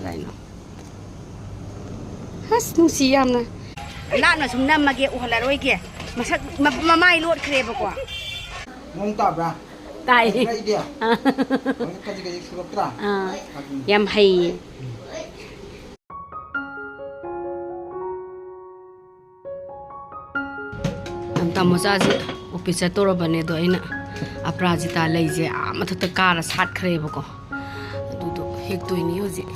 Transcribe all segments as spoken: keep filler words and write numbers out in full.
ꯀꯩꯅꯣ? ꯑꯁ, ꯅꯨꯡꯁꯤ ꯌꯥꯝꯅ꯫ ꯂꯥꯞꯅ ꯁꯨꯝ ꯅꯝꯃꯒꯦ, ꯎꯍꯜꯂꯔꯣꯏꯒꯦ꯫ ꯃꯁꯛ, ꯃ-, ꯃꯃꯥꯏ ꯂꯣꯠꯈ꯭ꯔꯦꯕꯀꯣ꯫ ꯅꯣꯡ ꯇꯥꯕ꯭ꯔꯥ? ꯇꯥꯏ꯫ ꯇꯥꯕ꯭ꯔꯥ, ꯏꯕꯦ? ꯑꯥ꯫ ꯍꯧꯖꯤꯛ ꯈꯖꯤꯛ ꯈꯖꯤꯛ ꯆꯨꯔꯛꯇ꯭ꯔꯥ? ꯑꯥ꯫ ꯑꯗꯨꯅꯤ꯫ ꯌꯥꯝ ꯍꯩꯌꯦ꯫ ꯇꯥꯃꯣꯆꯥꯁꯦ ꯑꯣꯐꯤꯁ ꯆꯠꯇꯧꯔꯕꯅꯦ, ꯑꯗꯣ ꯑꯩꯅ ꯑꯄꯔꯥꯖꯤꯇꯥ ꯂꯩꯁꯦ ꯑꯥ ꯃꯊꯛꯇ ꯀꯥꯔ ꯁꯥꯠꯈ꯭ꯔꯦꯕꯀꯣ, ꯑꯗꯨꯗꯣ ꯍꯦꯛꯇꯣꯏꯅꯤ ꯍꯧꯖꯤꯛ꯫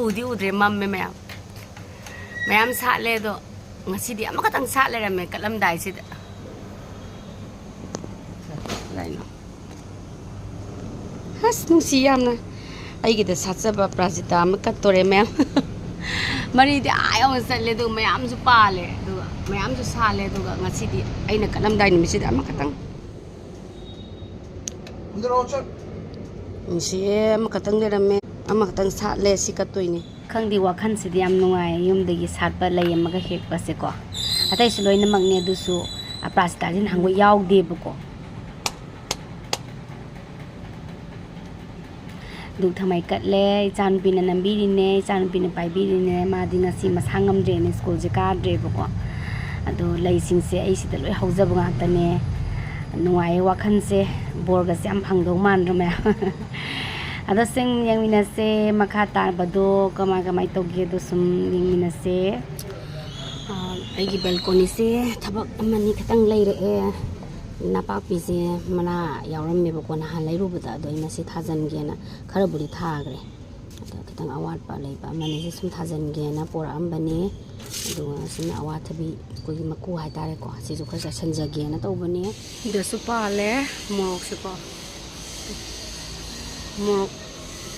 ꯎꯗꯤ ꯎꯗ꯭ꯔꯦ, ꯃꯝꯃꯦ ꯃꯌꯥꯝ꯫ ꯃꯌꯥꯝ ꯁꯥꯠꯂꯦ, ꯑꯗꯣ ꯉꯁꯤꯗꯤ ꯑꯃꯈꯛꯇꯪ ꯁꯥꯠ ꯂꯩꯔꯝꯃꯦ ꯀꯠꯂꯝꯗꯥꯏꯁꯤꯗ꯫ ꯀꯩꯅꯣ? ꯑꯁ, ꯅꯨꯡꯁꯤ ꯌꯥꯝꯅ꯫ ꯑꯩꯒꯤꯗ ꯁꯥꯠꯆꯕ ꯄ꯭ꯔꯥꯖꯤꯇꯥ ꯑꯃ ꯀꯠꯇꯣꯔꯦ, ꯃꯌꯥꯝ꯫ ꯃꯔꯤꯗꯤ ꯑꯥ ꯌꯧꯅ ꯆꯠꯂꯦ, ꯑꯗꯨꯒ ꯃꯌꯥꯝꯁꯨ ꯄꯥꯜꯂꯦ, ꯑꯗꯨꯒ ꯃꯌꯥꯝꯁꯨ ꯁꯥꯠꯂꯦ, ꯑꯗꯨꯒ ꯉꯁꯤꯗꯤ ꯑꯩꯅ ꯀꯠꯂꯝꯗꯥꯏ ꯅꯨꯃꯤꯠꯁꯤꯗ ꯑꯃꯈꯛꯇꯪ꯫ ꯅꯨꯡꯁꯤꯌꯦ, ꯑꯃꯈꯛꯇꯪ ꯂꯩꯔꯝꯃꯦ, ꯑꯃꯈꯛꯇꯪ ꯁꯥꯠꯂꯦ, ꯁꯤ ꯀꯠꯇꯣꯏꯅꯦ꯫ ꯈꯪꯗꯦ, ꯋꯥꯈꯜꯁꯤꯗꯤ ꯌꯥꯝ ꯅꯨꯡꯉꯥꯏ, ꯌꯨꯝꯗꯒꯤ ꯁꯥꯠꯄ ꯂꯩ ꯑꯃꯒ ꯍꯦꯛꯄꯁꯦꯀꯣ꯫ ꯑꯇꯩꯁꯨ ꯂꯣꯏꯅꯃꯛꯅꯦ, ꯑꯗꯨꯁꯨ ꯄ꯭ꯔꯥꯖꯤꯇꯥꯁꯤ ꯅꯍꯥꯟꯈꯣꯏ ꯌꯥꯎꯗꯦꯕꯀꯣ꯫ ꯙꯨꯛ ꯊꯝꯃꯩ ꯀꯠꯂꯦ, ꯏꯆꯥꯅꯨꯄꯤꯅ ꯅꯝꯕꯤꯔꯤꯅꯦ, ꯏꯆꯥꯅꯨꯄꯤꯅ ꯄꯥꯏꯕꯤꯔꯤꯅꯦ꯫ ꯃꯥꯗꯤ ꯉꯁꯤ ꯃꯁꯥ ꯉꯝꯗ꯭ꯔꯦꯅ ꯁ꯭ꯀꯨꯜꯁꯦ ꯀꯥꯗ꯭ꯔꯦꯕꯀꯣ꯫ ꯑꯗꯣ ꯂꯩꯁꯤꯡꯁꯦ ꯑꯩ ꯁꯤꯗ ꯂꯣꯏ ꯍꯧꯖꯕ ꯉꯥꯛꯇꯅꯦ꯫ ꯅꯨꯡꯉꯥꯏꯌꯦ ꯋꯥꯈꯜꯁꯦ, ꯕꯣꯔꯒꯁꯦ ꯌꯥꯝ ꯐꯪꯗꯧ ꯃꯥꯟꯗ꯭ꯔꯣ ꯃꯌꯥꯝ? ꯑꯗꯣ ꯁꯨꯝ ꯌꯦꯡꯃꯤꯟꯅꯁꯦ, ꯃꯈꯥ ꯇꯥꯕꯗꯣ ꯀꯃꯥꯏ ꯀꯃꯥꯏ ꯇꯧꯒꯦꯗꯣ ꯁꯨꯝ ꯌꯦꯡꯃꯤꯟꯅꯁꯦ꯫ ꯑꯥ, ꯑꯩꯒꯤ ꯕꯦꯜꯀꯣꯅꯤꯁꯦ ꯊꯕꯛ ꯑꯃꯅꯤ ꯈꯛꯇꯪ ꯂꯩꯔꯛꯑꯦ꯫ ꯅꯄꯥꯛꯄꯤꯁꯦ ꯃꯅꯥ ꯌꯥꯎꯔꯝꯃꯦꯕꯀꯣ ꯅꯍꯥꯟ ꯂꯩꯔꯨꯕꯗ, ꯑꯗꯣ ꯑꯩ ꯃꯁꯤ ꯊꯥꯖꯤꯟꯒꯦꯅ ꯈꯔꯕꯨꯗꯤ ꯊꯥꯈ꯭ꯔꯦ꯫ ꯑꯗꯣ ꯈꯤꯇꯪ ꯑꯋꯥꯠꯄ ꯂꯩꯕ ꯑꯃꯅꯤꯁꯦ ꯁꯨꯝ ꯊꯥꯖꯤꯟꯒꯦꯅ ꯄꯣꯔꯛꯑꯝꯕꯅꯦ꯫ ꯑꯗꯨꯒ ꯁꯤꯅ ꯑꯋꯥꯊꯕꯤ, ꯑꯩꯈꯣꯏꯒꯤ ꯃꯀꯨ ꯍꯥꯏꯇꯥꯔꯦꯀꯣ, ꯁꯤꯁꯨ ꯈꯔ ꯆꯥꯏꯁꯤꯟꯖꯒꯦꯅ ꯇꯧꯕꯅꯦ꯫ ꯁꯤꯗꯁꯨ ꯄꯥꯜꯂꯦ ꯃꯣꯔꯣꯛꯁꯦꯀꯣ꯫ ꯃꯣꯔꯣꯛ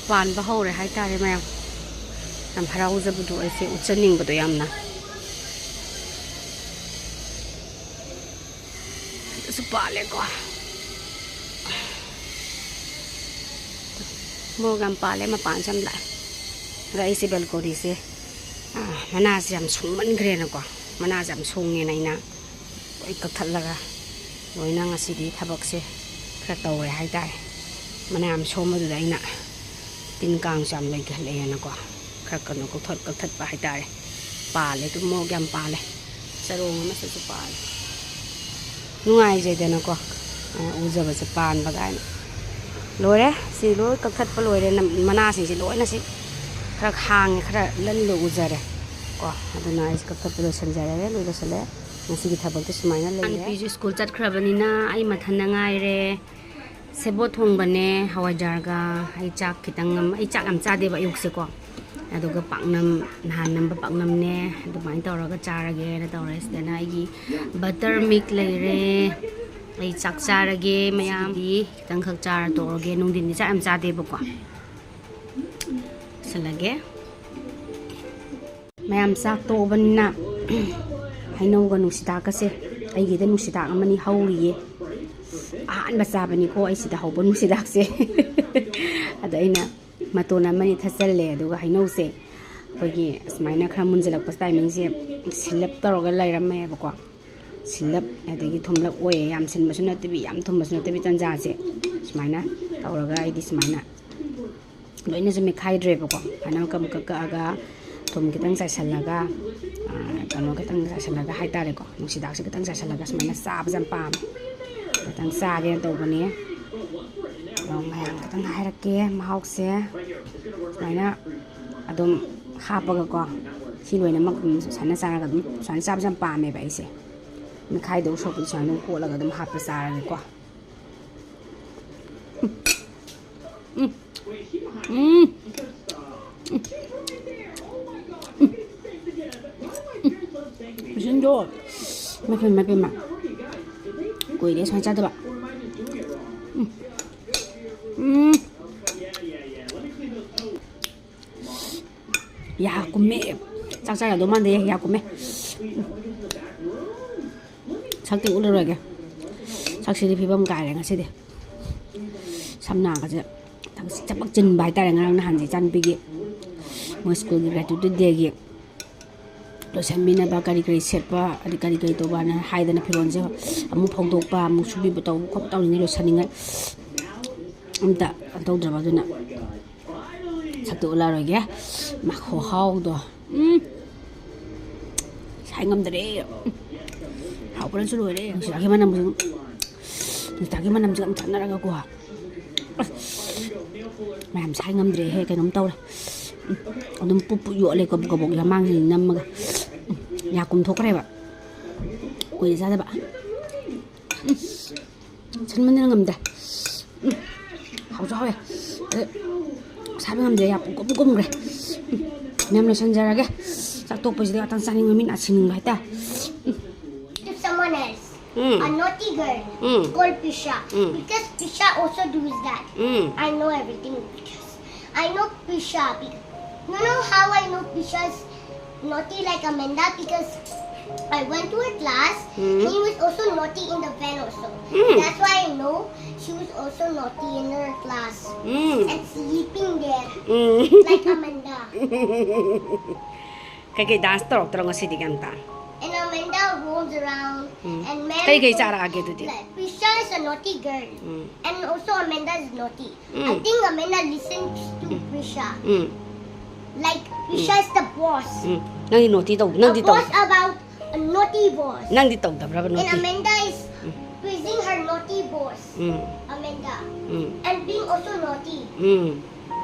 ꯄꯥꯟꯕ ꯍꯧꯔꯦ ꯍꯥꯏꯇꯥꯔꯦ ꯃꯌꯥꯝ꯫ ꯌꯥꯝ ꯍꯔꯥꯎꯖꯕꯗꯣ ꯑꯩꯁꯦ ꯎꯠꯆꯅꯤꯡꯕꯗꯣ ꯌꯥꯝꯅ꯫ ꯁꯤꯗꯁꯨ ꯄꯥꯜꯂꯦꯀꯣ꯫ ꯃꯣꯔꯣꯛ ꯌꯥꯝ ꯄꯥꯜꯂꯦ, ꯃꯄꯥꯟꯁꯦ ꯌꯥꯝ ꯂꯥꯛꯑꯦ꯫ ꯑꯗꯣ ꯑꯩꯁꯦ ꯕꯦꯜꯀꯣꯅꯤꯁꯦ, ꯑꯥ, ꯃꯅꯥꯁꯦ ꯌꯥꯝ ꯁꯣꯡꯃꯟꯈ꯭ꯔꯦꯅꯀꯣ, ꯃꯅꯥꯁꯦ ꯌꯥꯝ ꯁꯣꯡꯉꯦꯅ ꯑꯩꯅ ꯂꯣꯏ ꯀꯛꯊꯠꯂꯒ ꯂꯣꯏꯅ ꯉꯁꯤꯗꯤ ꯊꯕꯛꯁꯦ ꯈꯔ ꯇꯧꯔꯦ ꯍꯥꯏꯇꯥꯔꯦ꯫ ꯃꯅꯥ ꯌꯥꯝ ꯁꯣꯡꯕꯗꯨꯗ ꯑꯩꯅ ꯇꯤꯟ ꯀꯥꯡꯁꯨ ꯌꯥꯝ ꯂꯩꯈꯠꯂꯛꯑꯦꯅꯀꯣ, ꯈꯔ ꯀꯩꯅꯣ ꯀꯛꯊꯠ ꯀꯛꯊꯠꯄ ꯍꯥꯏꯇꯥꯔꯦ꯫ ꯄꯥꯜꯂꯦ, ꯑꯗꯨꯝ ꯃꯣꯔꯣꯛ ꯌꯥꯝ ꯄꯥꯜꯂꯦ꯫ ꯆꯔꯣꯡ ꯑꯃꯁꯨꯁꯨ ꯄꯥꯜꯂꯦ꯫ ꯅꯨꯡꯉꯥꯏꯖꯩꯗꯅꯀꯣ, ꯑ, ꯎꯖꯕꯁꯦ ꯄꯥꯟꯕ ꯀꯥꯏꯅ꯫ ꯂꯣꯏꯔꯦ, ꯁꯤ ꯂꯣꯏ ꯀꯛꯊꯠꯄ ꯂꯣꯏꯔꯦ꯫ ꯅꯝ-, ꯃꯅꯥꯁꯤꯡꯁꯦ ꯂꯣꯏꯅ ꯁꯤ ꯈꯔ ꯍꯥꯡꯉꯦ, ꯈꯔ ꯂꯟꯗꯣ ꯎꯖꯔꯦ ꯀꯣ꯫ ꯑꯗꯨꯅ ꯑꯩꯁꯦ ꯀꯛꯊꯠꯄ ꯂꯣꯏꯁꯤꯟꯖꯔꯒꯦ, ꯂꯣꯏ ꯂꯣꯏꯁꯤꯜꯂꯦ꯫ ꯉꯁꯤꯒꯤ ꯊꯕꯛꯇꯤ ꯁꯨꯃꯥꯏꯅ ꯂꯩꯔꯦ꯫ ꯅꯨꯄꯤꯁꯨ ꯁ꯭ꯀꯨꯜ ꯆꯠꯈ꯭ꯔꯕꯅꯤꯅ ꯑꯩ ꯃꯊꯟꯗ ꯉꯥꯏꯔꯦ꯫ ꯁꯦꯕꯣꯠ ꯊꯣꯡꯕꯅꯦ, ꯍꯋꯥꯏꯖꯥꯔꯒ꯫ ꯑꯩ ꯆꯥꯛ ꯈꯤꯇꯪ ꯑꯃ, ꯑꯩ ꯆꯥꯛ ꯌꯥꯝ ꯆꯥꯗꯦꯕ ꯑꯌꯨꯛꯁꯦꯀꯣ꯫ ꯑꯗꯨꯒ ꯄꯥꯛꯅꯝ, ꯅꯍꯥꯟ ꯅꯝꯕ ꯄꯥꯛꯅꯝꯅꯦ, ꯑꯗꯨꯃꯥꯏꯅ ꯇꯧꯔꯒ ꯆꯥꯔꯒꯦꯅ ꯇꯧꯔꯦ꯫ ꯁꯤꯗꯅ ꯑꯩꯒꯤ ꯕꯇꯔ ꯃꯤꯜꯛ ꯂꯩꯔꯦ꯫ ꯑꯩ ꯆꯥꯛ ꯆꯥꯔꯒꯦ ꯃꯌꯥꯝꯗꯤ꯫ ꯈꯤꯇꯪꯈꯛ ꯆꯥꯔ ꯇꯣꯛꯑꯒꯦ꯫ ꯅꯨꯡꯊꯤꯟꯗꯤ ꯆꯥꯛ ꯌꯥꯝ ꯆꯥꯗꯦꯕꯀꯣ꯫ ꯂꯣꯏꯁꯜꯂꯒꯦ꯫ ꯃꯌꯥꯝ ꯆꯥꯛ ꯇꯣꯛꯑꯕꯅꯤꯅ ꯍꯩꯅꯧꯒ ꯅꯨꯡꯁꯤꯗꯥꯛꯀꯁꯦ, ꯑꯩꯒꯤꯗ ꯅꯨꯡꯁꯤꯗꯥꯛ ꯑꯃꯅꯤ ꯍꯧꯔꯤꯌꯦ꯫ ꯑꯍꯥꯟꯕ ꯆꯥꯕꯅꯤꯀꯣ ꯑꯩ ꯁꯤꯗ ꯍꯧꯕ ꯅꯨꯡꯁꯤꯗꯥꯛꯁꯦ꯫ ꯑꯗ ꯑꯩꯅ ꯃꯇꯣꯟ ꯑꯃꯅꯤ ꯊꯠꯆꯜꯂꯦ, ꯑꯗꯨꯒ ꯍꯩꯅꯧꯁꯦ ꯑꯩꯈꯣꯏꯒꯤ ꯁꯨꯃꯥꯏꯅ ꯈꯔ ꯃꯨꯟꯖꯜꯂꯛꯄ ꯇꯥꯏꯃꯤꯡꯁꯦ ꯁꯤꯜꯂꯞ ꯇꯧꯔꯒ ꯂꯩꯔꯝꯃꯦꯕꯀꯣ꯫ ꯁꯤꯜꯂꯞ ꯑꯗꯒꯤ ꯊꯨꯝꯂꯞ ꯑꯣꯏꯌꯦ, ꯌꯥꯝ ꯁꯤꯟꯕꯁꯨ ꯅꯠꯇꯕꯤ ꯌꯥꯝ ꯊꯨꯝꯕꯁꯨ ꯅꯠꯇꯕꯤ ꯇꯟꯖꯥꯁꯦ ꯁꯨꯃꯥꯏꯅ ꯇꯧꯔꯒ ꯑꯩꯗꯤ ꯁꯨꯃꯥꯏꯅ ꯂꯣꯏꯅꯁꯨ ꯃꯦꯠꯈꯥꯏꯗ꯭ꯔꯦꯕꯀꯣ꯫ ꯁꯨꯃꯥꯏꯅ ꯃꯀꯛ ꯃꯀꯛ ꯀꯛꯑꯒ ꯊꯨꯝ ꯈꯤꯇꯪ ꯆꯥꯏꯁꯜꯂꯒ, ꯑ, ꯀꯩꯅꯣ ꯈꯤꯇꯪ ꯆꯥꯏꯁꯜꯂꯒ ꯍꯥꯏꯇꯥꯔꯦꯀꯣ, ꯅꯨꯡꯁꯤꯗꯥꯛꯁꯦ ꯈꯤꯇꯪ ꯆꯥꯏꯁꯜꯂꯒ ꯁꯨꯃꯥꯏꯅ ꯆꯥꯕꯁꯦ ꯌꯥꯝ ꯄꯥꯝꯃꯦ꯫ ꯈꯤꯇꯪ ꯆꯥꯒꯦꯅ ꯇꯧꯕꯅꯦ꯫ ꯑꯗꯣ ꯃꯌꯥꯝ ꯈꯤꯇꯪ ꯍꯥꯏꯔꯛꯀꯦ ꯃꯍꯥꯎꯁꯦ꯫ ꯁꯨꯃꯥꯏꯅ ꯑꯗꯨꯝ ꯍꯥꯞꯄꯒꯀꯣ, ꯁꯤ ꯂꯣꯏꯅꯃꯛ ꯑꯗꯨꯝ ꯁꯨꯃꯥꯏꯅ ꯆꯥꯔꯒ ꯑꯗꯨꯝ ꯁꯨꯃꯥꯏꯅ ꯆꯥꯕꯁꯦ ꯌꯥꯝ ꯄꯥꯝꯃꯦꯕ ꯑꯩꯁꯦ꯫ ꯃꯦꯠꯈꯥꯏꯗꯧ ꯁꯔꯨꯛꯄꯨꯗꯤ ꯁꯨꯃꯥꯏꯅ ꯑꯗꯨꯝ ꯀꯣꯠꯂꯒ ꯑꯗꯨꯝ ꯍꯥꯞꯄ ꯆꯥꯔꯒꯦꯀꯣ꯫ ꯎꯝ꯫ ꯎꯝ꯫ ꯎꯝ꯫ ꯄꯤꯁꯤꯟꯗꯣ꯫ ꯏꯃꯥꯏ ꯄꯦꯝꯃ, ꯏꯃꯥꯏ ꯄꯦꯝꯃ꯫ ꯀꯨꯏꯔꯦ ꯁꯨꯃꯥꯏꯅ ꯆꯥꯗꯕ꯫ ꯎꯝ꯫ ꯎꯝ꯫ ꯌꯥ ꯀꯨꯝꯃꯦ꯫ ꯆꯥꯛ ꯆꯥ ꯌꯥꯗꯧ ꯃꯥꯟꯗꯦ, ꯌꯥ ꯀꯨꯝꯃꯦ꯫ ꯁꯛꯇꯤ ꯎꯠꯂꯔꯣꯏꯒꯦ꯫ ꯁꯛꯁꯤꯗꯤ ꯐꯤꯕꯝ ꯀꯥꯏꯔꯦ ꯉꯁꯤꯗꯤ꯫ ꯁꯝ ꯅꯥꯒꯁꯦ ꯊꯕꯛꯁꯦ ꯆꯕꯛ ꯆꯤꯟꯕ ꯍꯥꯏꯇꯥꯔꯦ꯫ ꯉꯔꯥꯡ ꯅꯍꯥꯟꯁꯦ ꯏꯆꯥꯅꯨꯄꯤꯒꯤ ꯃꯣꯏ ꯁ꯭ꯀꯨꯜꯒꯤ gratitude dayꯒꯤ ꯂꯣꯏꯁꯟꯕꯤꯅꯕ, ꯀꯔꯤ ꯀꯔꯤ ꯁꯦꯠꯄ, ꯑꯗꯩ ꯀꯔꯤ ꯀꯔꯤ ꯇꯧꯕꯅ ꯍꯥꯏꯗꯅ ꯐꯤꯔꯣꯜꯁꯦ ꯑꯃꯨꯛ ꯐꯧꯗꯣꯛꯄ, ꯑꯃꯨꯛ ꯁꯨꯕꯤꯕ, ꯇꯧꯕ ꯈꯣꯠꯄ ꯇꯧꯔꯤꯉꯩ ꯂꯣꯏꯁꯟꯅꯤꯡꯉꯥꯏ ꯑꯝꯇ ꯇꯧꯗ꯭ꯔꯕ꯫ ꯑꯗꯨꯅ ꯁꯠꯇꯣꯛꯂꯔꯣꯏꯒꯦ꯫ ꯃꯥ ꯈꯨꯍꯥꯎꯗꯣ꯫ ꯎꯝ꯫ ꯁꯥꯏ ꯉꯝꯗ꯭ꯔꯦ꯫ ꯎꯝ꯫ ꯍꯥꯎꯕꯅꯁꯨ ꯂꯣꯏꯔꯦ꯫ ꯅꯨꯡꯁꯤꯗꯥꯛꯀꯤ ꯃꯅꯝꯁꯨ, ꯅꯨꯡꯁꯤꯗꯥꯛꯀꯤ ꯃꯅꯝꯁꯨ ꯌꯥꯝ ꯆꯥꯟꯅꯔꯒꯀꯣ꯫ ꯑꯁ꯫ ꯃꯌꯥꯝ ꯁꯥꯏ ꯉꯝꯗ꯭ꯔꯦꯍꯦ꯫ ꯀꯩꯅꯣꯝ ꯇꯧꯔꯦ꯫ ꯎꯝ꯫ ꯑꯗꯨꯝ ꯄꯨꯞ ꯄꯨꯞ ꯌꯣꯠꯂꯦ ꯀꯕꯣꯛ ꯀꯕꯣꯛ ꯌꯥꯝꯃꯥꯡꯁꯤꯅ ꯅꯝꯃꯒ꯫ ꯎꯝ꯫ ꯌꯥ ꯀꯨꯝꯊꯣꯛꯈ꯭ꯔꯦꯕ꯫ ꯀꯨꯏꯔꯦ ꯆꯥꯗꯕ꯫ ꯎꯝ꯫ ꯁꯟꯃꯟꯗꯅ ꯉꯝꯗꯦ꯫ ꯎꯝ꯫ ꯍꯥꯎꯁꯨ ꯍꯥꯎꯋꯦ꯫ ꯑꯗ ꯁꯥꯏꯕ ꯉꯝꯗꯦ, ꯌꯥ ꯄꯨꯡꯀꯨꯝ ꯀꯨꯝꯈ꯭ꯔꯦ꯫ ꯎꯝ꯫ ꯃꯌꯥꯝ ꯂꯣꯏꯁꯟꯖꯔꯒꯦ꯫ ꯆꯥꯛ ꯇꯣꯛꯄꯁꯤꯗ ꯉꯥꯛꯇꯪ ꯆꯥꯅꯤꯡꯕ, ꯃꯤꯠ ꯅꯥ ꯁꯤꯡꯅꯤꯡꯕ ꯍꯥꯏꯇꯥꯔꯦ꯫ ꯎꯝ꯫ If someone has um. A naughty girl um. Called Pisha, um. Because Pisha also does that. Um. I know everything because I know Pisha. Be-, you know how I know Pisha's naughty like Amanda? Because I went to her class. Um. He was also naughty in the van also. Um. That's why I know she was also naughty in her class. Um. And sleeping there um. Like Amanda. ꯀꯩꯀꯩ dance ꯇꯧꯔꯛꯇ꯭ꯔꯣ ꯉꯁꯤꯗꯤ ꯀꯩꯝꯇ? And Amanda roams around um. And ꯀꯩꯀꯩ ꯃꯦꯝ ꯆꯥꯔꯛꯑꯒꯦ ꯑꯗꯨꯗꯤ? Like, Pisha is a naughty girl. Um. And also Amanda is naughty. Um. I think Amanda listens to um. Pisha. Um. Like, Pisha um. Is the boss. ꯎꯝ꯫ ꯅꯪꯗꯤ naughty ꯇꯧ, ꯅꯪꯗꯤ A ꯇꯧ꯫ Boss about a naughty boss. ꯅꯪꯗꯤ ꯇꯧꯗꯕ꯭ꯔꯕ And naughty? Amanda is um. Praising her naughty boss. Um. Amanda. Um. And being also naughty. ꯎꯝ꯫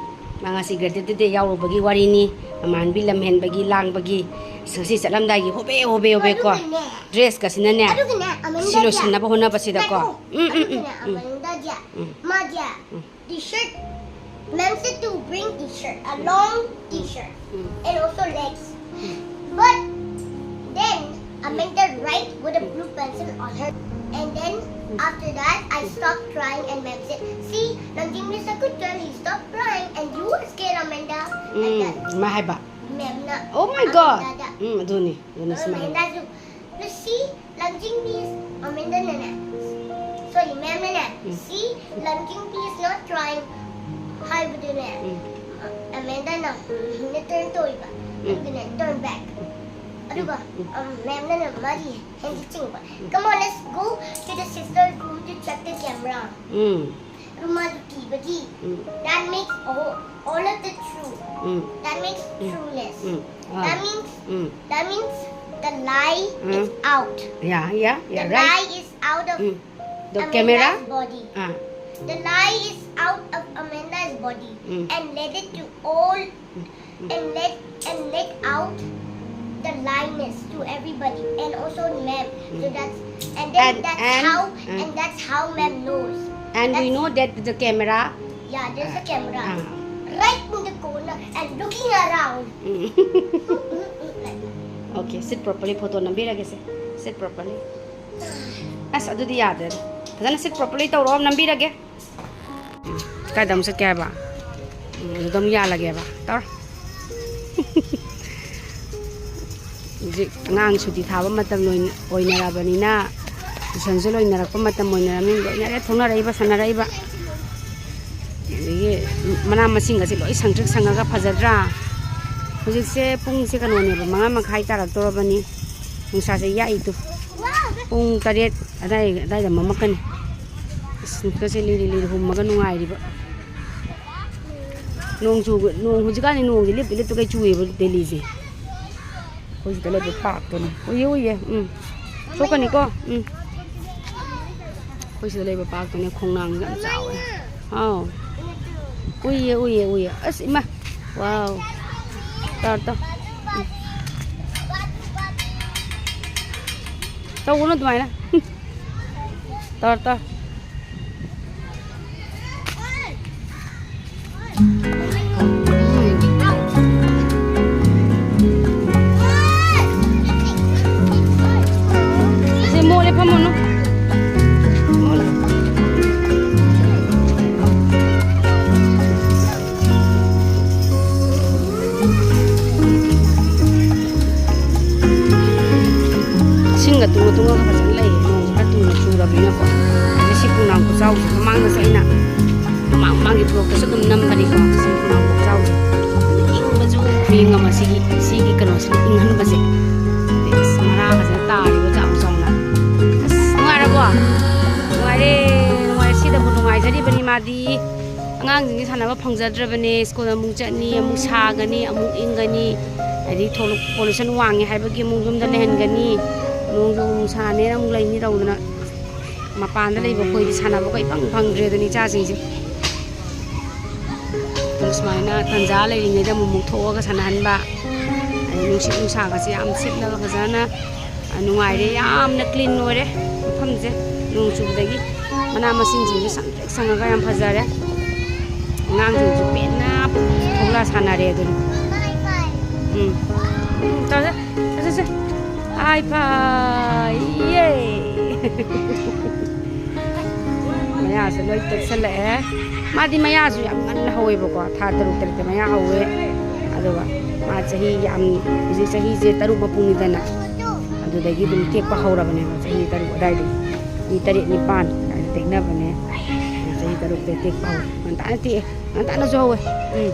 ꯃꯥ ꯉꯁꯤ ꯒ꯭ꯔꯦꯇꯦꯠ ꯇꯨꯗꯦ ꯌꯥꯎꯔꯨꯕꯒꯤ ꯋꯥꯔꯤꯅꯤ꯫ ꯃꯃꯥꯟꯕꯤ ꯂꯝꯍꯦꯟꯕꯒꯤ, ꯂꯥꯡꯕꯒꯤ, ꯑꯁ, ꯉꯁꯤ ꯆꯠꯂꯝꯗꯥꯏꯒꯤ ꯍꯣꯕꯦ ꯍꯣꯕꯦ ꯍꯣꯕꯦ ꯀꯣ꯫ ꯑꯗꯨꯒꯅꯦ, ꯗ꯭ꯔꯦꯁꯀꯁꯤꯅꯅꯦ, ꯑꯗꯨꯒꯅꯦ, ꯑꯃꯟꯗꯗꯤ ꯁꯤ ꯂꯣꯏꯁꯤꯟꯅꯕ ꯍꯣꯠꯅꯕꯁꯤꯗꯀꯣ꯫ ꯉꯥꯏꯈꯣ, ꯎꯝ, ꯎꯝ, ꯎꯝ, ꯑꯗꯨꯒꯅꯦ, ꯎꯝ꯫ ꯑꯃꯟꯗꯗꯤ ꯎꯝ꯫ ꯃꯥꯗꯤ ꯎꯝ꯫ T-shirt, ma'am said to bring T-shirt, a long T-shirt, um. And also legs. Um. But then Amanda write with a blue pencil on her. And then after that, I stopped crying and ma'am said, "See, Nanjing is a good girl, he stopped crying and you were scared, Amanda." Like that. ꯎꯝ, ꯑꯗꯨꯃꯥꯏ ꯍꯥꯏꯕ꯫ Ma'am ꯅ ꯑꯣ my god! ꯑꯃꯟꯗꯗ꯫ ꯎꯝ, ꯑꯗꯨꯅꯤ, ꯑꯗꯨꯅꯤ ꯁꯨꯃꯥꯏꯅ꯫ ꯑꯃꯟꯗꯁꯨ, "You see, Nanjing is Amanda ꯅꯅꯦ, sorry, ma'am ꯅꯅꯦ, ꯎꯝ꯫ See, Nanjing is not crying." ꯍꯥꯏꯕꯗꯨꯅꯦ, um. ꯑꯃꯟꯗꯅ, um, turn ꯇꯧꯏꯕ꯫ ꯎꯝ꯫ ꯑꯗꯨꯒꯅꯦ, turn back꯫ ꯑꯗꯨꯒ, ꯎꯝ꯫ ꯎꯝ, ma'am ꯅꯅꯦ ꯃꯥꯗꯤ ꯍꯦꯟꯖꯤꯟ ꯆꯤꯡꯕ꯫ "Come on, let's go to the sister's room to check the camera." ꯎꯝ꯫ ꯑꯗꯨ ꯃꯥꯁꯨ ꯀꯤꯕ꯫ Body. Mm. That makes all, all of the true. Mm. That makes Mm. trueness. Mm. Ah. That means Mm. that means the lie is Mm. out. Yeah, yeah, yeah, The right. lie is out of Mm. The Amanda's camera? body. Ah. The lie is out of Amanda's body Mm. and let it to all Mm. and let and let out the lieness to everybody and also Mem. So Mm. that's and then And- that's and- how mm. and that's how Mem knows. And we That's know that the camera. Yeah, there's a camera Ah. right in the corner and looking around. Mm. Like that. Okay, sit properly. Photo ꯅꯝꯕꯤꯔꯒꯦꯁꯦ. Sit properly. ꯑꯁ, ꯑꯗꯨꯗꯤ ꯌꯥꯗ꯭ꯔꯦꯗ. ꯐꯖꯅ sit properly ꯇꯧꯔꯣ, ꯅꯝꯕꯤꯔꯒꯦ꯫ ꯎꯝ, ꯀꯥꯏꯗ ꯑꯃꯨꯛ ꯆꯠꯀꯦ ꯍꯥꯏꯕ? ꯎꯝ, ꯑꯗꯨꯗ ꯑꯃꯨꯛ ꯌꯥꯜꯂꯒꯦꯕ꯫ ꯇꯧꯔꯣ꯫ ꯍꯧꯖꯤꯛ ꯑꯉꯥꯡ ꯁꯨꯇꯤ ꯊꯥꯕ ꯃꯇꯝ ꯂꯣꯏꯅ-, ꯑꯣꯏꯅꯔꯕꯅꯤꯅ, ꯇꯨꯏꯁꯟꯁꯨ ꯂꯣꯏꯅꯔꯛꯄ ꯃꯇꯝ ꯑꯣꯏꯅꯔꯕꯅꯤꯅ, ꯂꯣꯏꯅꯔꯦ, ꯊꯣꯛꯅꯔꯛꯏꯕ, ꯁꯥꯟꯅꯔꯛꯏꯕ꯫ ꯑꯗꯒꯤ ꯃꯅꯥ ꯃꯁꯤꯡꯒꯁꯦ ꯂꯣꯏ ꯁꯪꯇ꯭ꯔꯤꯛ ꯁꯪꯉꯒ ꯐꯖꯗ꯭ꯔꯥ? ꯍꯧꯖꯤꯛꯁꯦ ꯄꯨꯡꯁꯦ ꯀꯩꯅꯣꯅꯦꯕ, ꯃꯉꯥ ꯃꯈꯥꯏ ꯇꯥꯔꯛꯇꯧꯔꯕꯅꯤ꯫ ꯅꯨꯡꯁꯥꯁꯦ ꯌꯥꯛꯏꯗꯣ꯫ ꯄꯨꯡ ꯇꯔꯦꯠ ꯑꯗꯥꯏ, ꯑꯗꯥꯏꯗ ꯃꯝꯃꯛꯀꯅꯤ꯫ ꯑꯁ, ꯅꯨꯡꯁꯤꯠꯀꯁꯦ ꯂꯤꯔꯤ ꯂꯤꯔꯤ ꯍꯨꯝꯃꯒ ꯅꯨꯡꯉꯥꯏꯔꯤꯕ꯫ ꯅꯣꯡ ꯆꯨꯕ, ꯅꯣꯡ ꯍꯧꯖꯤꯛꯀꯥꯟꯗꯤ ꯅꯣꯡꯁꯦ ꯂꯦꯞꯇ ꯂꯦꯞꯇꯒꯩ ꯆꯨꯏꯌꯦꯕ ꯗꯦꯜꯂꯤꯁꯦ꯫ ꯑꯩꯈꯣꯏ ꯁꯤꯗ ꯂꯩꯕ ꯄꯥꯔꯛꯇꯨꯅ꯫ ꯎꯏꯌꯦ, ꯎꯏꯌꯦ꯫ ꯎꯝ꯫ ꯁꯣꯛꯀꯅꯤꯀꯣ꯫ ꯎꯝ꯫ ꯑꯩꯈꯣꯏ ꯁꯤꯗ ꯂꯩꯕ ꯄꯥꯔꯛꯇꯨꯅꯦ, ꯈꯣꯡꯅꯥꯡꯁꯦ ꯌꯥꯝ ꯆꯥꯎꯋꯦ꯫ ꯑꯥꯎ꯫ ꯎꯏꯌꯦ, ꯎꯏꯌꯦ, ꯎꯏꯌꯦ꯫ ꯑꯁ, ꯏꯃꯥ꯫ ꯋꯥꯎ꯫ ꯇꯧꯔꯣ, ꯇꯧ꯫ ꯎꯝ꯫ ꯇꯧꯒꯅꯨ ꯑꯗꯨꯃꯥꯏꯅ꯫ ꯇꯧꯔꯣ, ꯇꯧꯔꯣ꯫ ꯁꯦ ꯃꯣꯠꯂꯦ, ꯐꯝꯃꯨꯅꯨ꯫ ꯃꯣꯠꯂꯦ꯫ ꯏꯁꯤꯡꯒ ꯇꯨꯡꯉ ꯇꯨꯡꯉꯒ ꯐꯖꯅ ꯂꯩꯌꯦ꯫ ꯅꯣꯡꯁꯦ ꯈꯔ ꯇꯨꯡꯅ ꯆꯨꯔꯕꯅꯤꯅꯀꯣ꯫ ꯑꯗꯩ ꯁꯤ ꯈꯣꯡꯅꯥꯡ ꯈꯨꯆꯥꯎꯁꯦ ꯃꯃꯥꯡꯗꯁꯨ ꯑꯩꯅ ꯃꯃꯥꯡ ꯃꯃꯥꯡꯒꯤ vlogꯇꯁꯨ ꯑꯗꯨꯝ ꯅꯝꯕꯅꯤꯀꯣ꯫ ꯁꯤ ꯈꯣꯡꯅꯥꯡ ꯈꯨꯆꯥꯎꯁꯦ꯫ ꯏꯪꯕꯁꯨ ꯈꯨꯏꯪ ꯑꯃ ꯁꯤꯒꯤ, ꯁꯤꯒꯤ ꯀꯩꯅꯣꯁꯤꯅ ꯏꯪꯍꯟꯕꯁꯦ꯫ ꯑꯗꯩ ꯑꯁ ꯃꯔꯥꯒꯁꯤꯅ ꯇꯥꯔꯤꯕ ꯆꯥꯎ ꯆꯥꯎꯅ꯫ ꯑꯁ ꯅꯨꯡꯉꯥꯏꯔꯕꯣ? ꯅꯨꯡꯉꯥꯏꯔꯦ, ꯅꯨꯡꯉꯥꯏꯔꯦ꯫ ꯁꯤꯗꯕꯨ ꯅꯨꯡꯉꯥꯏꯖꯔꯤꯕꯅꯤ ꯃꯥꯗꯤ꯫ ꯑꯉꯥꯡꯁꯤꯡꯁꯦ ꯁꯥꯟꯅꯕ ꯐꯪꯖꯗ꯭ꯔꯕꯅꯦ꯫ ꯁ꯭ꯀꯨꯜ ꯑꯃꯨꯛ ꯆꯠꯅꯤ, ꯑꯃꯨꯛ ꯁꯥꯒꯅꯤ, ꯑꯃꯨꯛ ꯏꯪꯒꯅꯤ, ꯑꯗꯩ ꯊꯣꯛꯂꯛ-, pollution ꯋꯥꯡꯉꯦ ꯍꯥꯏꯕꯒꯤ ꯑꯃꯨꯛ ꯌꯨꯝꯗ ꯂꯩꯍꯟꯒꯅꯤ, ꯅꯣꯡꯖꯨ ꯅꯨꯡꯁꯥꯅꯦꯅ ꯑꯃꯨꯛ ꯂꯩꯅꯤ ꯇꯧꯗꯅ ꯃꯄꯥꯟꯗ ꯂꯩꯕ ꯑꯩꯈꯣꯏꯗꯤ ꯁꯥꯟꯅꯕꯒ ꯏꯐꯪ ꯐꯪꯗ꯭ꯔꯦ ꯑꯗꯨꯅꯤ ꯏꯆꯥꯁꯤꯡꯁꯦ꯫ ꯑꯗꯨ ꯁꯨꯃꯥꯏꯅ ꯇꯟꯖꯥ ꯂꯩꯔꯤꯉꯩꯗ ꯑꯃꯨꯛ ꯑꯃꯨꯛ ꯊꯣꯛꯑꯒ ꯁꯥꯟꯅꯍꯟꯕ, ꯑꯗꯩ ꯅꯨꯡꯁꯤꯠ ꯅꯨꯡꯁꯥꯒꯁꯦ ꯌꯥꯝ ꯁꯤꯠꯂꯒ ꯐꯖꯅ ꯅꯨꯡꯉꯥꯏꯔꯦ꯫ ꯌꯥꯝꯅ clean ꯑꯣꯏꯔꯦ ꯃꯐꯝꯁꯦ꯫ ꯅꯣꯡ ꯆꯨꯕꯗꯒꯤ ꯃꯅꯥ ꯃꯁꯤꯡꯁꯤꯡꯁꯨ ꯁꯪꯇ꯭ꯔꯤꯛ ꯁꯪꯉꯒ ꯌꯥꯝ ꯐꯖꯔꯦ꯫ ꯑꯉꯥꯡꯁꯤꯡꯁꯨ ꯄꯦꯟꯅ ꯊꯣꯛꯂꯛꯑ ꯁꯥꯟꯅꯔꯦ ꯑꯗꯨꯅꯤ꯫ ꯎꯝ꯫ ꯎꯝ, ꯆꯠꯁꯦ, ꯆꯠꯁꯦ, ꯆꯠꯁꯦ꯫ ꯍꯥꯏ ꯐꯥꯏ꯫ ꯌꯦ꯫ ꯃꯌꯥꯁꯨ ꯂꯣꯏ ꯇꯦꯛꯁꯜꯂꯛꯑꯦ꯫ ꯃꯥꯗꯤ ꯃꯌꯥꯁꯨ ꯌꯥꯝ ꯉꯟꯅ ꯍꯧꯋꯦꯕꯀꯣ, ꯊꯥ ꯇꯔꯨꯛ ꯇꯔꯦꯠꯇ ꯃꯌꯥ ꯍꯧꯋꯦ꯫ ꯑꯗꯨꯒ ꯃꯥ ꯆꯍꯤ ꯌꯥꯝ, ꯍꯧꯖꯤꯛ ꯆꯍꯤꯁꯦ ꯇꯔꯨꯛ ꯃꯄꯨꯡꯅꯤꯗꯅ, ꯑꯗꯨꯗꯒꯤ ꯑꯗꯨꯝ ꯇꯦꯛꯄ ꯍꯧꯔꯕꯅꯦꯕ꯫ ꯆꯍꯤ ꯇꯔꯨꯛ ꯑꯗꯥꯏꯗꯒꯤ, ꯃꯤ ꯇꯔꯦꯠ ꯅꯤꯄꯥꯟ ꯑꯗꯥꯏꯗ ꯇꯦꯛꯅꯕꯅꯦ꯫ ꯆꯍꯤ ꯇꯔꯨꯛꯇ ꯇꯦꯛꯄ ꯍꯧꯔꯦ꯫ ꯉꯟꯇꯥꯅ ꯇꯦꯛꯑꯦ, ꯉꯟꯇꯥꯅꯁꯨ ꯍꯧꯋꯦ꯫ ꯎꯝ꯫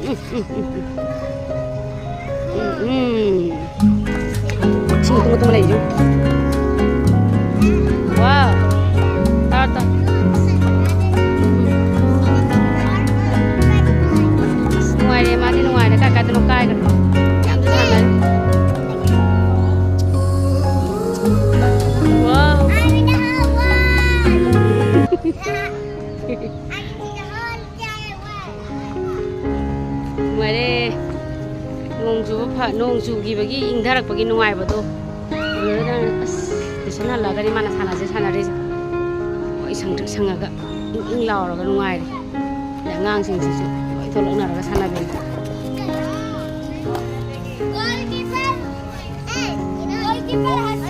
ꯎꯝ, ꯎꯝ, ꯎꯝ, ꯎꯝ꯫ ꯎꯝ, ꯎꯝ꯫ ꯏꯁꯤꯡ ꯇꯨꯡꯉ ꯇꯨꯡꯉ ꯂꯩꯔꯤꯁꯦ ꯌꯦꯡꯉꯨ꯫ ꯋꯥꯎ꯫ ꯇꯥꯎ, ꯇꯥꯎ꯫ ꯎꯝ꯫ ꯑꯁ, ꯅꯨꯡꯉꯥꯏꯔꯦ, ꯃꯥꯗꯤ ꯅꯨꯡꯉꯥꯏꯔꯦ꯫ ꯀꯥꯏ ꯀꯥꯏꯗꯅꯣ ꯀꯥꯏꯈ꯭ꯔꯦ꯫ ꯌꯥꯝꯁꯨ ꯁꯥꯟꯅꯔꯦ꯫ ꯋꯥꯎ꯫ ꯅꯨꯡꯉꯥꯏꯔꯦ꯫ ꯅꯣꯡ ꯆꯨꯕ ꯐ-, ꯅꯣꯡ ꯆꯨꯈꯤꯕꯒꯤ ꯏꯪꯊꯔꯛꯄꯒꯤ ꯅꯨꯡꯉꯥꯏꯕꯗꯣ꯫ ꯑꯗꯨꯗ ꯑꯁ, tuition ꯍꯜꯂꯛꯑꯒꯅꯤ ꯃꯥꯅ ꯁꯥꯟꯅꯁꯦ ꯁꯥꯟꯅꯔꯤꯁꯦ꯫ ꯂꯣꯏ ꯁꯪꯇ꯭ꯔꯤꯛ ꯁꯪꯉꯒ ꯏꯪ ꯏꯪ ꯂꯥꯎꯔꯒ ꯅꯨꯡꯉꯥꯏꯔꯦ꯫ ꯑꯗꯩ ꯑꯉꯥꯡꯁꯤꯡꯁꯤꯁꯨ ꯂꯣꯏ ꯊꯣꯛꯂꯛꯅꯔꯒ ꯁꯥꯟꯅꯕꯤꯅꯤ꯫ Goalkeeper! Hey, goalkeeper has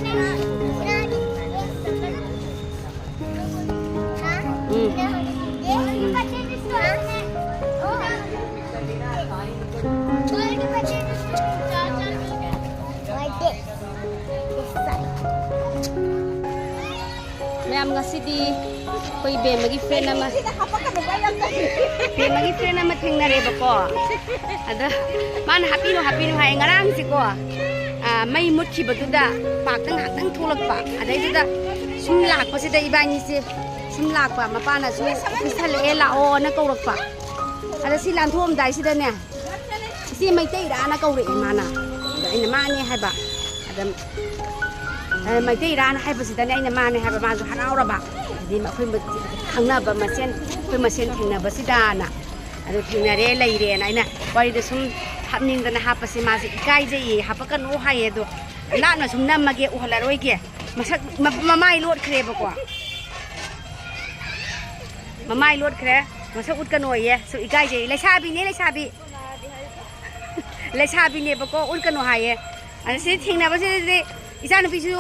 ꯃꯌꯥꯝ, ꯉꯁꯤꯗꯤ ꯑꯩꯈꯣꯏ ꯕꯦꯝꯃꯒꯤ friend ꯑꯃ, ꯕꯦꯝꯃꯒꯤ friend ꯑꯃ ꯊꯦꯡꯅꯔꯦꯕꯀꯣ꯫ ꯑꯗ ꯃꯥꯅ "ꯍꯥꯞꯄꯤꯅꯨ, ꯍꯥꯞꯄꯤꯅꯨ" ꯍꯥꯏ꯫ ꯉꯔꯥꯡꯁꯦꯀꯣ, ꯑ, ꯃꯩ ꯃꯨꯠꯈꯤꯕꯗꯨꯗ parkꯇ ꯉꯥꯏꯍꯥꯛꯇꯪ ꯊꯣꯛꯂꯛꯄ, ꯑꯗꯩꯗꯨꯗ ꯁꯨꯝ ꯂꯥꯛꯄꯁꯤꯗ ꯏꯕꯥꯅꯤꯁꯦ ꯁꯨꯝ ꯂꯥꯛꯄ, ꯃꯄꯥꯅꯁꯨ "ꯑꯣꯐꯤꯁ ꯍꯜꯂꯛꯑꯦ, ꯂꯥꯛꯑꯣꯅ" ꯀꯧꯔꯛꯄ꯫ ꯑꯗ ꯁꯤ ꯂꯥꯟꯊꯣꯛꯑꯝꯗꯥꯏꯁꯤꯗꯅꯦ, "ꯏꯆꯦ ꯃꯩꯇꯩꯔꯥꯅ" ꯀꯧꯔꯛꯑꯦ ꯃꯥꯅ꯫ ꯑꯗ ꯑꯩꯅ "ꯃꯥꯅꯦ" ꯍꯥꯏꯕ꯫ ꯑꯗ, ꯑ, ꯃꯩꯇꯩꯔꯥꯅ ꯍꯥꯏꯕꯁꯤꯗꯅꯦ ꯑꯩꯅ "ꯃꯥꯅꯦ" ꯍꯥꯏꯕ, ꯃꯥꯁꯨ ꯍꯔꯥꯎꯔꯕ꯫ ꯍꯥꯏꯗꯤ ꯑꯩꯈꯣꯏ ꯃ-, ꯈꯪꯅꯕ ꯃꯁꯦꯟ, ꯑꯩꯈꯣꯏ ꯃꯁꯦꯟ ꯊꯦꯡꯅꯕꯁꯤꯗꯅ꯫ ꯑꯗꯨ ꯊꯦꯡꯅꯔꯦ, ꯂꯩꯔꯦꯅ ꯑꯩꯅ ꯋꯥꯔꯤꯗ ꯁꯨꯝ ꯍꯥꯞꯅꯤꯡꯗꯅ ꯍꯥꯞꯄꯁꯦ, ꯃꯥꯁꯦ ꯏꯀꯥꯏꯖꯩꯌꯦ, ꯍꯥꯞꯄꯛꯀꯅꯨ ꯍꯥꯏꯌꯦ꯫ ꯑꯗꯣ ꯂꯥꯞꯅ ꯁꯨꯝ ꯅꯝꯃꯒꯦ, ꯎꯍꯜꯂꯔꯣꯏꯒꯦ꯫ ꯃꯁꯛ, ꯃ-, ꯃꯃꯥꯏ ꯂꯣꯠꯈ꯭ꯔꯦꯕꯀꯣ꯫ ꯃꯃꯥꯏ ꯂꯣꯠꯈ꯭ꯔꯦ꯫ ꯃꯁꯛ ꯎꯠꯀꯅꯣꯌꯦ꯫ ꯁꯨ ꯏꯀꯥꯏꯖꯩ꯫ ꯂꯩꯁꯥꯕꯤꯅꯦ, ꯂꯩꯁꯥꯕꯤ꯫ ꯂꯩꯁꯥꯕꯤꯅꯦꯕꯀꯣ, ꯎꯠꯀꯅꯣ ꯍꯥꯏꯌꯦ꯫ ꯑꯗ ꯁꯤ ꯊꯦꯡꯅꯕꯁꯤꯗꯗꯤ ꯏꯆꯥꯅꯨꯄꯤꯁꯨ,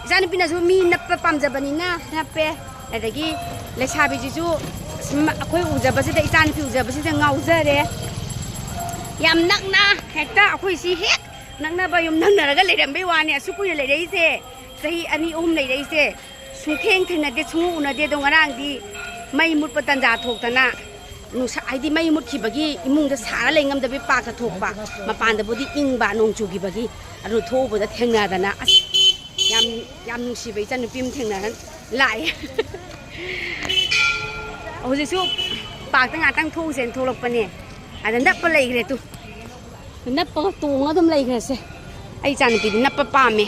ꯏꯆꯥꯅꯨꯄꯤꯅꯁꯨ ꯃꯤ ꯅꯞꯄ ꯄꯥꯝꯖꯕꯅꯤꯅ ꯅꯞꯄꯦ꯫ ꯑꯗꯒꯤ ꯂꯩꯁꯥꯕꯤꯁꯤꯁꯨ ꯑꯁ, ꯃ-, ꯑꯩꯈꯣꯏ ꯎꯖꯕꯁꯤꯗ, ꯏꯆꯥꯅꯨꯄꯤ ꯎꯖꯕꯁꯤꯗ ꯉꯥꯎꯖꯔꯦ꯫ ꯌꯥꯝ ꯅꯛꯅ, ꯍꯦꯛꯇ ꯑꯩꯈꯣꯏ ꯁꯤ ꯍꯦꯛ ꯅꯛꯅꯕ ꯌꯨꯝ ꯅꯛꯅꯔꯒ ꯂꯩꯔꯝꯕꯩ ꯋꯥꯅꯤ꯫ ꯑꯁꯨꯛ ꯀꯨꯏꯅ ꯂꯩꯔꯛꯏꯁꯦ, ꯆꯍꯤ ꯑꯅꯤ ꯑꯍꯨꯝ ꯂꯩꯔꯛꯏꯁꯦ, ꯁꯨꯡꯊꯦꯡ ꯊꯦꯡꯅꯗꯦ, ꯁꯨꯡꯎ ꯎꯅꯗꯦ꯫ ꯑꯗꯣ ꯉꯔꯥꯡꯗꯤ ꯃꯩ ꯃꯨꯠꯄ ꯇꯟꯖꯥ ꯊꯣꯛꯇꯅ, ꯅꯨꯡꯁꯥ, ꯍꯥꯏꯗꯤ ꯃꯩ ꯃꯨꯠꯈꯤꯕꯒꯤ ꯏꯃꯨꯡꯗ ꯁꯥꯔ ꯂꯩ ꯉꯝꯗꯕꯤ ꯄꯥꯛꯇ ꯊꯣꯛꯄ, ꯃꯄꯥꯟꯗꯕꯨꯗꯤ ꯏꯪꯕ ꯅꯣꯡ ꯆꯨꯈꯤꯕꯒꯤ꯫ ꯑꯗꯨ ꯊꯣꯛꯎꯕꯗ ꯊꯦꯡꯅꯗꯅ, ꯑꯁ, ꯌꯥꯝ, ꯌꯥꯝ ꯅꯨꯡꯁꯤꯕ ꯏꯆꯟꯅꯨꯄꯤ ꯑꯃ ꯊꯦꯡꯅꯔ ꯂꯥꯛꯑꯦ꯫ ꯍꯧꯖꯤꯛꯁꯨ ꯄꯥꯛꯇ ꯉꯥꯛꯇꯪ ꯊꯣꯛꯎꯁꯦꯅ ꯊꯣꯛꯂꯛꯄꯅꯦ꯫ ꯑꯗ ꯅꯞꯄ ꯂꯩꯈ꯭ꯔꯦ ꯇꯨ꯫ ꯅꯞꯄꯒ ꯇꯣꯡꯉ ꯑꯗꯨꯝ ꯂꯩꯈ꯭ꯔꯁꯦ꯫ ꯑꯩ ꯏꯆꯥꯅꯨꯄꯤꯗꯤ ꯅꯞꯄ ꯄꯥꯝꯃꯦ꯫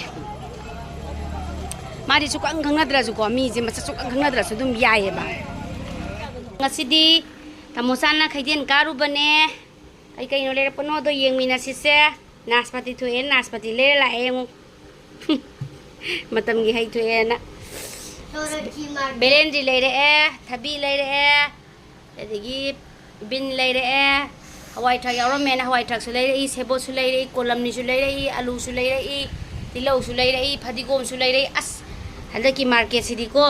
ꯃꯥꯗꯤ ꯁꯨꯛꯈꯪ ꯈꯪꯅꯗ꯭ꯔꯁꯨꯀꯣ, ꯃꯤꯁꯦ ꯃꯁꯛ ꯁꯨꯛꯈꯪ ꯈꯪꯅꯗ꯭ꯔꯁꯨ ꯑꯗꯨꯝ ꯌꯥꯏꯌꯦꯕ꯫ ꯉꯁꯤꯗꯤ ꯇꯥꯃꯣꯆꯥꯅ ꯈꯩꯗꯦꯟ ꯀꯥꯔꯨꯕꯅꯦ꯫ ꯀꯩ ꯀꯩꯅꯣ ꯂꯩꯔꯛꯄꯅꯣꯗꯣ ꯌꯦꯡꯃꯤꯟꯅꯁꯤꯁꯦ꯫ ꯅꯥꯁꯄꯥꯇꯤ ꯊꯣꯛꯑꯦ, ꯅꯥꯁꯄꯥꯇꯤ ꯂꯩꯔ ꯂꯥꯛꯑꯦ ꯌꯦꯡꯉꯨ꯫ ꯃꯇꯝꯒꯤ ꯍꯩ ꯊꯣꯛꯑꯦꯅ꯫ ꯕꯦꯂꯦꯟꯗ꯭ꯔꯤ ꯂꯩꯔꯛꯑꯦ, ꯊꯕꯤ ꯂꯩꯔꯛꯑꯦ, ꯑꯗꯒꯤ ꯕꯤꯟ ꯂꯩꯔꯛꯑꯦ, ꯍꯋꯥꯏ ꯊ꯭ꯔꯥꯛ ꯌꯥꯎꯔꯝꯃꯦꯅ ꯍꯋꯥꯏ ꯊ꯭ꯔꯥꯛꯁꯨ ꯂꯩꯔꯛꯏ, ꯁꯦꯕꯣꯠꯁꯨ ꯂꯩꯔꯛꯏ, ꯀꯣꯂꯝꯅꯤꯁꯨ ꯂꯩꯔꯛꯏ, ꯑꯂꯨꯁꯨ ꯂꯩꯔꯛꯏ, ꯇꯤꯜꯍꯧꯁꯨ ꯂꯩꯔꯛꯏ, ꯐꯗꯤꯒꯣꯝꯁꯨ ꯂꯩꯔꯛꯏ꯫ ꯑꯁ, ꯍꯟꯗꯛꯀꯤ ꯃꯥꯔꯀꯦꯠꯁꯤꯗꯤꯀꯣ꯫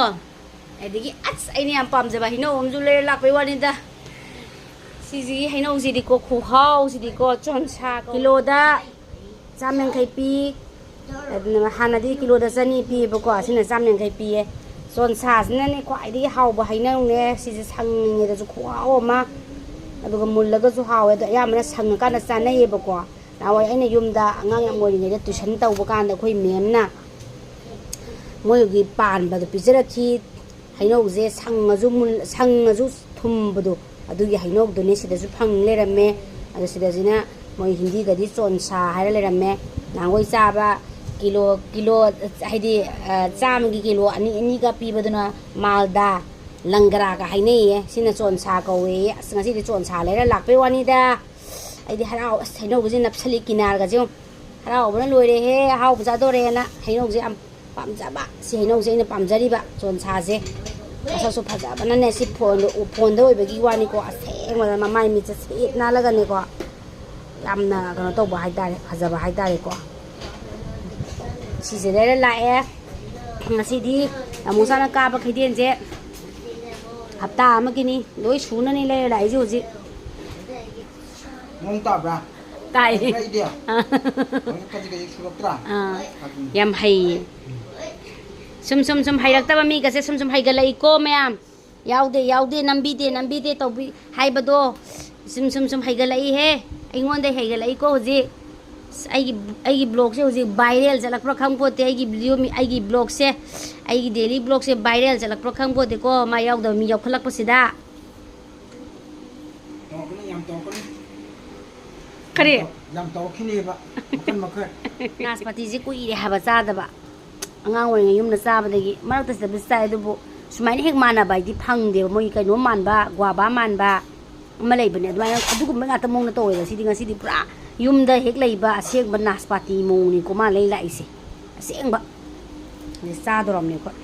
ꯑꯗꯒꯤ ꯑꯁ, ꯑꯩꯅ ꯌꯥꯝ ꯄꯥꯝꯖꯕ ꯍꯩꯅꯧ ꯑꯃꯁꯨ ꯂꯩꯔ ꯂꯥꯛꯄꯩ ꯋꯥꯅꯤꯗ꯫ ꯁꯤꯁꯤꯒꯤ ꯍꯩꯅꯧꯁꯤꯗꯤꯀꯣ, ꯈꯨꯍꯥꯎꯁꯤꯗꯤꯀꯣ, ꯆꯣꯟꯁꯥ ꯀꯤꯂꯣꯗ ꯆꯥꯝ ꯌꯥꯡꯈꯩ ꯄꯤ꯫ ꯑꯗꯨꯅ ꯍꯥꯟꯅꯗꯤ ꯀꯤꯂꯣꯗ ꯆꯅꯤ ꯄꯤꯌꯦꯕꯀꯣ, ꯑꯁꯤꯅ ꯆꯥꯝ ꯌꯥꯡꯈꯩ ꯄꯤꯌꯦ꯫ ꯆꯣꯟꯁꯥꯁꯤꯅꯅꯦ ꯈ꯭ꯋꯥꯏꯗꯒꯤ ꯍꯥꯎꯕ ꯍꯩꯅꯧꯅꯦ꯫ ꯁꯤꯁꯦ ꯁꯪꯉꯤꯉꯩꯗꯁꯨ ꯈꯨꯍꯥꯎ ꯑꯃ, ꯑꯗꯨꯒ ꯃꯨꯜꯂꯒꯁꯨ ꯍꯥꯎꯋꯦ꯫ ꯑꯗꯣ ꯑꯌꯥꯝꯕꯅ ꯁꯪꯉꯀꯥꯟꯗ ꯆꯥꯅꯩꯌꯦꯕꯀꯣ꯫ ꯅꯍꯥꯟꯋꯥꯏ ꯑꯩꯅ ꯌꯨꯝꯗ ꯑꯉꯥꯡ ꯌꯥꯝ ꯑꯣꯏꯔꯤꯉꯩꯗ ꯇꯨꯏꯁꯟ ꯇꯧꯕ ꯀꯥꯟꯗ ꯑꯩꯈꯣꯏ ꯃꯦꯝꯅ ꯃꯣꯏꯒꯤ ꯄꯥꯟꯕꯗꯣ ꯄꯤꯖꯔꯛꯈꯤ꯫ ꯍꯩꯅꯧꯁꯦ ꯁꯪꯉꯁꯨ ꯃꯨꯜ-, ꯁꯪꯉꯁꯨ ꯊꯨꯝꯕꯗꯣ, ꯑꯗꯨꯒꯤ ꯍꯩꯅꯧꯗꯨꯅꯦ ꯁꯤꯗꯁꯨ ꯐꯪ ꯂꯩꯔꯝꯃꯦ꯫ ꯑꯗꯣ ꯁꯤꯗꯁꯤꯅ ꯃꯣꯏ ꯍꯤꯟꯗꯤꯗꯗꯤ ꯆꯣꯟꯁꯥ ꯍꯥꯏꯔ ꯂꯩꯔꯝꯃꯦ꯫ ꯅꯍꯥꯟꯈꯣꯏ ꯆꯥꯕ ꯀꯤꯂꯣ, ꯀꯤꯂꯣ, ꯍꯥꯏꯗꯤ, ꯑ, ꯆꯥꯝꯃꯒꯤ ꯀꯤꯂꯣ ꯑꯅꯤ ꯑꯅꯤꯒ ꯄꯤꯕꯗꯨꯅ ꯃꯥꯜꯗꯥ, ꯂꯪꯒꯔꯥꯒ ꯍꯥꯏꯅꯩꯌꯦ꯫ ꯁꯤꯅ ꯆꯣꯟꯁꯥ ꯀꯧꯋꯦꯌꯦ꯫ ꯑꯁ, ꯉꯁꯤꯗꯤ ꯆꯣꯟꯁꯥ ꯂꯩꯔ ꯂꯥꯛꯄꯩ ꯋꯥꯅꯤꯗ꯫ ꯑꯩꯗꯤ ꯍꯔꯥꯎ-, ꯑꯁ, ꯍꯩꯅꯧꯒꯁꯦ ꯅꯞꯁꯜꯂꯤ, ꯀꯤꯅꯥꯔꯒꯁꯦ ꯌꯦꯡꯉꯨ꯫ ꯍꯔꯥꯎꯕꯅ ꯂꯣꯏꯔꯦꯍꯦ, ꯑꯍꯥꯎꯕ ꯆꯥꯗꯣꯔꯦꯅ꯫ ꯍꯩꯅꯧꯁꯦ ꯌꯥꯝ ꯄꯥꯝꯖꯕ꯫ ꯁꯤ ꯍꯩꯅꯧꯁꯦ ꯑꯩꯅ ꯄꯥꯝꯖꯔꯤꯕ, ꯆꯣꯟꯁꯥꯁꯦ꯫ ꯃꯁꯛꯁꯨ ꯐꯖꯕꯅꯅꯦ, ꯁꯤ ꯐꯣꯟꯗ, ꯐꯣꯟꯗ ꯑꯣꯏꯕꯒꯤ ꯋꯥꯅꯤꯀꯣ, ꯑꯁꯦꯡꯕꯗ ꯃꯃꯥꯏ ꯃꯤꯠꯁꯦ ꯁꯦꯠ ꯅꯥꯜꯂꯒꯅꯦꯀꯣ, ꯌꯥꯝꯅ ꯀꯩꯅꯣ ꯇꯧꯕ ꯍꯥꯏꯇꯥꯔꯦ, ꯐꯖꯕ ꯍꯥꯏꯇꯥꯔꯦꯀꯣ꯫ ꯁꯤꯁꯦ ꯂꯩꯔ ꯂꯥꯛꯑꯦ꯫ ꯉꯁꯤꯗꯤ ꯇꯥꯃꯣ ꯆꯥꯅ ꯀꯥꯕ ꯈꯩꯗꯦꯟꯁꯦ ꯍꯞꯇꯥ ꯑꯃꯒꯤꯅꯤ, ꯂꯣꯏ ꯁꯨꯅꯅꯤ ꯂꯩꯔ ꯂꯥꯛꯏꯁꯦ ꯍꯧꯖꯤꯛ꯫ ꯅꯣꯡ ꯇꯥꯕ꯭ꯔꯥ? ꯇꯥꯏ꯫ ꯇꯥꯏ, ꯑꯩꯗꯤ꯫ ꯑꯥ꯫ ꯍꯧꯖꯤꯛ ꯈꯖꯤꯛ ꯈꯖꯤꯛ ꯁꯨꯔꯛꯇ꯭ꯔꯥ? ꯑꯥ꯫ ꯑꯗꯨꯅꯤ꯫ ꯌꯥꯝ ꯍꯩꯌꯦ꯫ ꯁꯨꯝ, ꯁꯨꯝ, ꯁꯨꯝ ꯍꯩꯔꯛꯇꯕ ꯃꯤꯒꯁꯦ ꯁꯨꯝ, ꯁꯨꯝ ꯍꯩꯒꯠꯂꯛꯏꯀꯣ ꯃꯌꯥꯝ꯫ ꯌꯥꯎꯗꯦ, ꯌꯥꯎꯗꯦ, ꯅꯝꯕꯤꯗꯦ, ꯅꯝꯕꯤꯗꯦ ꯇꯧꯕꯤ ꯍꯥꯏꯕꯗꯣ ꯁꯨꯝ, ꯁꯨꯝ, ꯁꯨꯝ ꯍꯩꯒꯠꯂꯛꯏꯍꯦ꯫ ꯑꯩꯉꯣꯟꯗ ꯍꯩꯒꯠꯂꯛꯏꯀꯣ ꯍꯧꯖꯤꯛ꯫ ꯑꯁ, ꯑꯩꯒꯤ, ꯑꯩꯒꯤ vlogꯁꯦ ꯍꯧꯖꯤꯛ viral ꯆꯠꯂꯛꯄ꯭ꯔꯥ ꯈꯪꯄꯣꯠꯇꯦ꯫ ꯑꯩꯒꯤ video ꯃꯤ-, ꯑꯩꯒꯤ vlogꯁꯦ, ꯑꯩꯒꯤ daily vlogꯁꯦ viral ꯆꯠꯂꯛꯄ꯭ꯔꯥ ꯈꯪꯄꯣꯠꯇꯦꯀꯣ, ꯃꯥ ꯌꯥꯎꯗꯕ ꯃꯤ ꯌꯥꯎꯈꯠꯂꯛꯄꯁꯤꯗ꯫ ꯇꯧꯔꯛꯀꯅꯤ, ꯌꯥꯝ ꯇꯧꯔꯛꯀꯅꯤ꯫ ꯀꯔꯤ? ꯌꯥꯝ ꯇꯧ-, ꯌꯥꯝ ꯇꯧꯔꯛꯈꯤꯅꯦꯕ, ꯃꯈꯟ ꯃꯈꯟ꯫ ꯅꯥꯁꯄꯥꯇꯤꯁꯦ ꯀꯨꯏꯔꯦ ꯍꯥꯏꯕ ꯆꯥꯗꯕ꯫ ꯑꯉꯥꯡ ꯑꯣꯏꯔꯤꯉꯩ ꯌꯨꯝꯗ ꯆꯥꯕꯗꯒꯤ, ꯃꯔꯛꯇ ꯁꯤꯗꯕꯨꯗꯤ ꯆꯥꯏ, ꯑꯗꯨꯕꯨ ꯁꯨꯃꯥꯏꯅ ꯍꯦꯛ ꯃꯥꯟꯅꯕ ꯍꯥꯏꯗꯤ ꯐꯪꯗꯦꯕ꯫ ꯃꯣꯏꯒꯤ ꯀꯩꯅꯣ ꯃꯥꯟꯕ, ꯒ꯭ꯋꯥꯕꯥ ꯃꯥꯟꯕ ꯑꯃ ꯂꯩꯕꯅꯦ, ꯑꯗꯨꯃꯥꯏꯅ, ꯑꯗꯨꯒꯨꯝꯕ ꯉꯥꯛꯇ ꯃꯑꯣꯡꯗ ꯇꯧꯋꯦꯕ꯫ ꯁꯤꯗꯤ ꯉꯁꯤꯗꯤ ꯄꯨꯔꯥ ꯌꯨꯝꯗ ꯍꯦꯛ ꯂꯩꯕ ꯑꯁꯦꯡꯕ ꯅꯥꯁꯄꯥꯇꯤ ꯃꯑꯣꯡꯅꯤꯀꯣ ꯃꯥ ꯂꯩ ꯂꯥꯛꯏꯁꯦ, ꯑꯁꯦꯡꯕ꯫ ꯑꯗꯩ ꯆꯥꯗꯣꯔꯕꯅꯦ ꯑꯩꯈꯣꯏ꯫